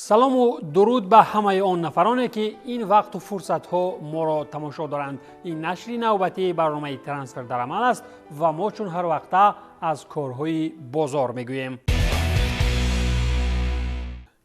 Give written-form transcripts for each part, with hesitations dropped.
Салому дуруд ба ҳамаи он нафароне, ки ин вақту фурсатҳо моро тамошо доранд. Ин нашри навбатии барномаи «Трансфер дар амал» аст ва мо чун ҳар вақта аз корҳои бозор мегӯем.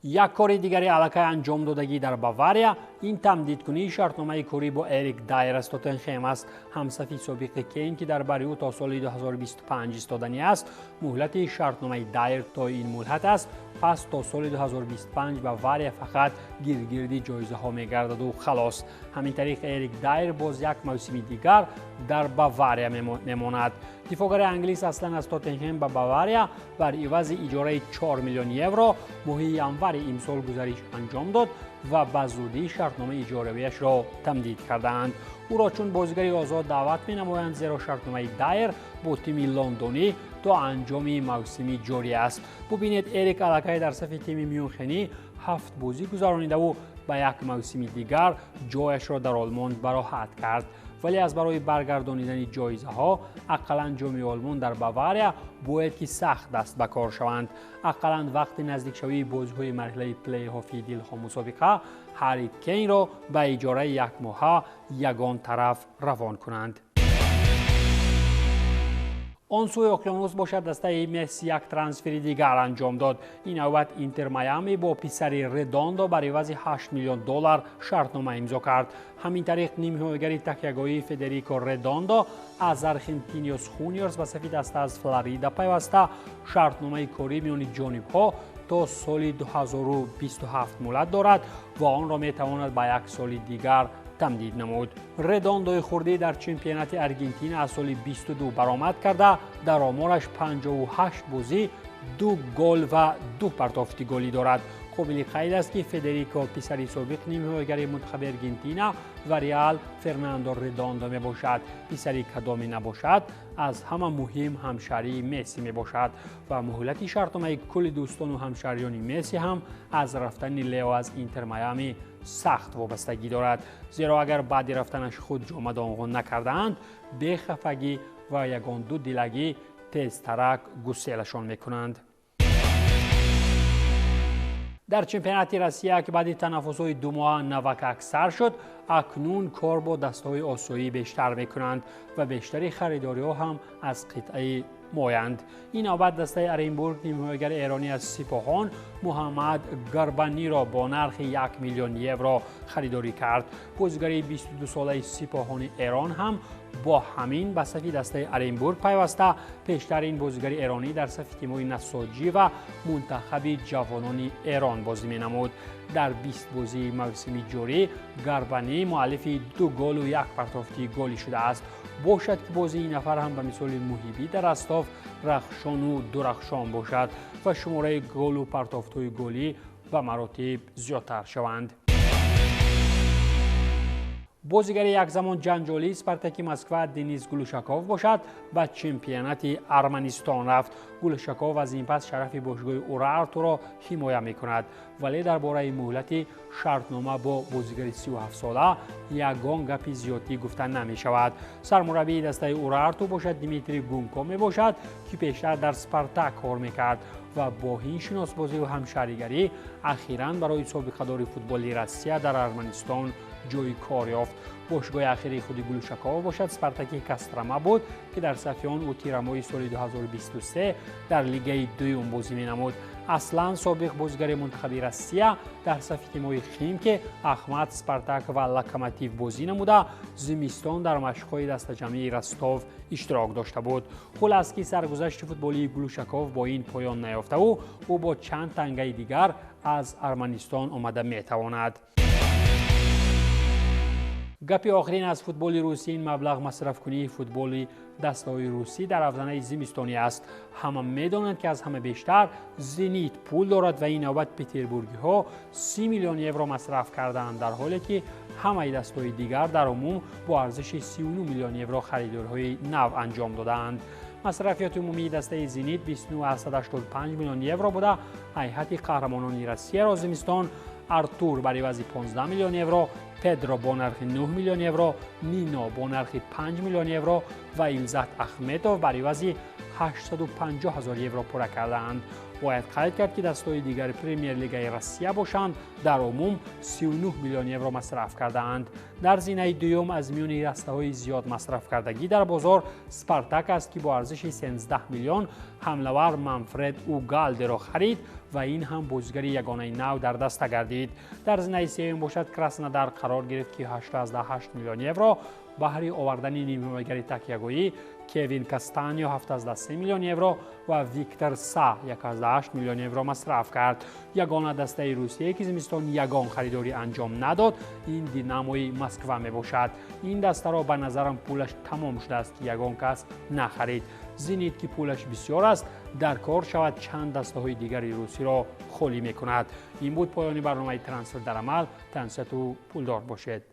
Як кори дигари аллакай анҷомдодагӣ дар Бавария ин тамдидкунии шартномаи корӣ бо Эрик Дайер аз Тоттенхем аст. Ҳамсафи собиқи Кейн, ки дар бари ӯ то соли 2025 истоданӣ аст, муҳлати шартномаи Дайер то ин муҳлат аст. Пас то соли 2025 Бавария фақат гиргирди ҷоизаҳо мегардаду халос. Ҳамин тариқ, Эрик Дайер боз як мавсими дигар дар Бавария мемонад. Дифоъгари англис аслан аз Тоттенхем ба Бавария бар ивази иҷораи 4 миллион евро моҳи январи имсол гузариш анҷом дод ва ба зудӣ шартномаи иҷоравиашро тамдид кардаанд. Ӯро чун бозигари озод даъват менамоянд, зеро шартномаи Дайер бо тими лондонӣ то анҷоми мавсими ҷорӣ аст. Бубинед, Эрик аллакай дар сафи тими Мюнхенӣ ҳафт бозӣ гузаронидаву ба як мавсими дигар ҷояшро дар Олмон бароҳат кард. Вале аз барои баргардонидани ҷоизаҳо, ақаллан Ҷоми Олмон, дар Бавария бояд ки сахт даст ба кор шаванд. Ақаллан вақти наздикшавии бозиҳои марҳилаи плей-оффи дилхоҳ мусобиқа Ҳарри Кейнро ба иҷораи якмоҳа ягон тараф равон кунанд. Он сӯи оқёнус бошад, дастаи Месси як трансфери дигар анҷом дод. Ин навбат Интер Майами бо писари Редондо бар ивази 8 миллион доллар шартнома имзо кард. Ҳамин тариқ, нимҳимоягари такягоҳии Федерико Редондо аз Архентиниос Хуниорс ба сафи даста аз Флорида пайваста, шартномаи корӣ миёни ҷонибҳо то соли 2027 муҳлат дорад ва онро метавонад ба як соли дигар тамдид намуд. Редондои хурдӣ дар чемпионати Аргентина аз соли 22 баромад карда, дар омораш 58 бозӣ, ду гол ва ду партофти голӣ дорад. Қобили қайд аст, ки Федерико писари собиқ нимҳимоягари мунтахаби Аргентина ва Реал Фернандо Редондо мебошад. Писари кадоме набошад, аз ҳама муҳим ҳамшаҳрии Месси мебошад ва муҳлати шартномаи кулли дӯстону ҳамшаҳриёни Месси ҳам аз рафтани Лео аз Интер Майами сахт вобастагӣ дорад, зеро агар баъди рафтанаш худ ҷомадонғон накардаанд, бехафагӣ ва ягон ду дилагӣ тезтарак гуселашон мекунанд. Дар чемпионати Россия, ки баъди танаффусҳои думоҳа навакак сар шуд, акнун кор бо дастаҳои осиёӣ бештар мекунанд ва бештари харидориҳо ҳам аз қитъаи моянд. Ин навбат дастаи Оренбург нимҳимоягари эронӣ аз Сипоҳон Муҳаммад Гарбаниро бо нархи 1 миллион евро харидорӣ кард. Бозигари 22-солаи Сипоҳони Эрон ҳам бо ҳамин ба сафи дастаи Оренбург пайваста. Пештар ин бозигари эронӣ дар сафи тимҳои Насоҷӣ ва мунтахаби ҷавонони Эрон бозӣ менамуд. Дар 20 бозии мавсими ҷорӣ Гарбанӣ муаллифи ду голу як партофти голӣ шудааст. Бошад, ки бозии ин нафар ҳам ба мисоли Муҳибӣ дар Ростов рахшону дурахшон бошад ва шумораи голу партофтҳои голӣ ба маротиб зиёдтар шаванд. Бозигари якзамон ҷанҷолии Спартаки Москва Денис Глушаков бошад, ба чемпионати Арманистон рафт. Глушаков аз ин пас шарафи бошгоҳи Урартуро ҳимоя мекунад, вале дар бораи муҳлати шартнома бо бозигари 37-сола ягон гапи зиёдтӣ гуфта намешавад. Сармураббии дастаи Урарту бошад, Дмитрий Гунко мебошад, ки пештар дар Спартак кор мекард ва бо ин шиносбозию ҳамшаҳригарӣ ахиран барои собиқадори футболи Россия дар Арманистон ҷои кор ёфт. Бошгоҳи ахири худи Глушаков бошад, Спартаки Кострама буд, ки дар сафи он ӯ тирамоҳи соли 2023 дар лигаи дуюм бозӣ менамуд. Аслан собиқ бозигари мунтахаби Россия дар сафи тимҳои Химки, Ахмат, Спартак ва Локомотив бозӣ намуда, зимистон дар машқҳои дастаҷамъии Ростов иштирок дошта буд. Хулас, ки саргузашти футболии Глушаков бо ин поён наёфтаву ӯ бо чанд тангаи дигар аз Арманистон омада метавонад. Гапи охирин аз футболи русӣ ин маблағ масрафкунии футболи дастаҳои русӣ дар авзанаи зимистонӣ аст. Ҳама медонанд, ки аз ҳама бештар Зенит пул дорад ва ин навбат петербургиҳо 30 миллион евро масраф карданд, дар ҳоле ки ҳамаи дастаҳои дигар дар умум бо арзиши 39 миллион евро харидориҳои нав анҷом додаанд. Масрафиёти умумии дастаи Зенит 29,85 миллион евро буда, ҳайати қаҳрамонони Россияро зимистон Артур бар ивази 15 миллион евро, Педро бо нархи 9 миллион евро, Нино бо нархи 5 миллион евро ва Илзат Ахметов бар ивази 850 ҳазор евро пурра кардаанд. Бояд қайд кард, ки дастаҳои дигари Премер-лигаи Россия бошанд, дар умум 39 миллион евро масраф кардаанд. Дар зинаи дуюм аз миёни дастаҳои зиёд масрафкардагӣ дар бозор Спартак аст, ки бо арзиши 13 миллион ҳамлавар Манфред Угалдеро харид ва ин ҳам бозигари ягонаи нав дар даста гардид. Дар зинаи сеюм бошад, Краснодар қарор гирифт, ки 8 миллион евро баҳри овардани нимҳимоягари такягоӣ Кевин Кастанио 7 миллион евро ва Виктор Са 18 миллион евро масраф кард. Ягона дастаи Русия, ки зимистон ягон харидорӣ анҷом надод, ин Динамои Москва мебошад. Ин дастаро ба назарам пулаш тамом шудааст, ки ягон кас нахарид. Зенит, ки пулаш бисёр аст, дар кор шавад, чанд дастаҳои дигари русиро холӣ мекунад. Ин буд поёни барномаи Трансфер дар амал. Тансиҳату пулдор бошед.